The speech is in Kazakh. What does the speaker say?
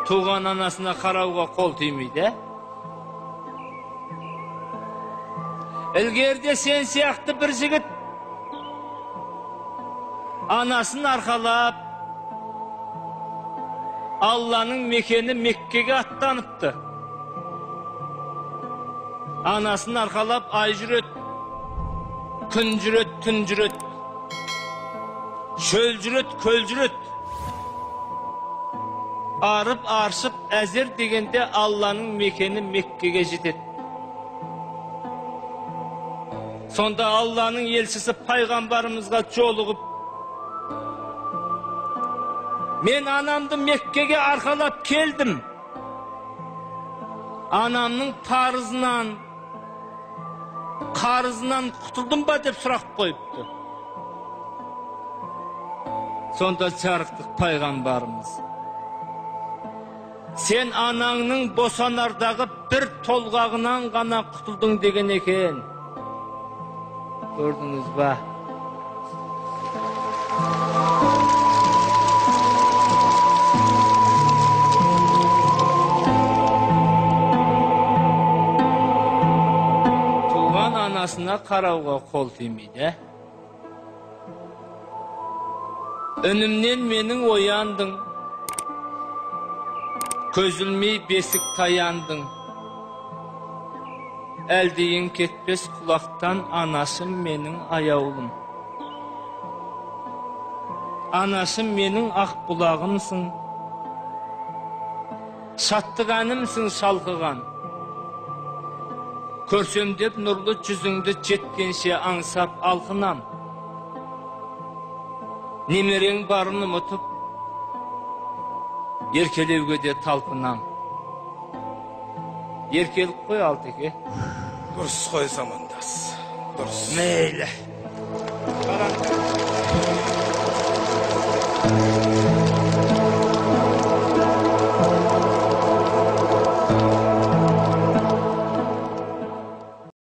Туған анасына қарауға қол тимейді, ә? Ілгерде сен сияқты бір жігіт анасын арқалап Алланың мекені Меккеге аттаныпты. Анасын арқалап ай жүреді, күн жүреді, түн жүреді, шөл жүреді, көл жүреді. Арып аршып әзер дегенде Алланың мекені Меккеге жетеді. Сонда Алланың елшісі пайғамбарымызға жолығып, мен анамды Меккеге арқалап келдім. Анамның парызынан, қарызынан құтылдым ба деп сұрақ қойыпты. Сонда жарықтық пайғамбарымыз, сен анаңның босанардағы бір толғағынан ғана құтылдың деген екен. Көрдіңіз ба? Туған анасына қарауға қол тимейді. Үнімнен менің ояндың, көз ілмей бесік таяндың. Әлдейін кетпес құлақтан анашым менің аяулым. Анашым менің ақ бұлағымсың, шаттық әнімсің шалқыған. Көрсем деп нұрлы жүзіңді жеткенше аңсап алқынам. Немерең барын ұмытып, еркелеуге де талпынам. Еркелік қой, Алтеке. Дұрыс қой, замандас. Дұрыс. Мейлі.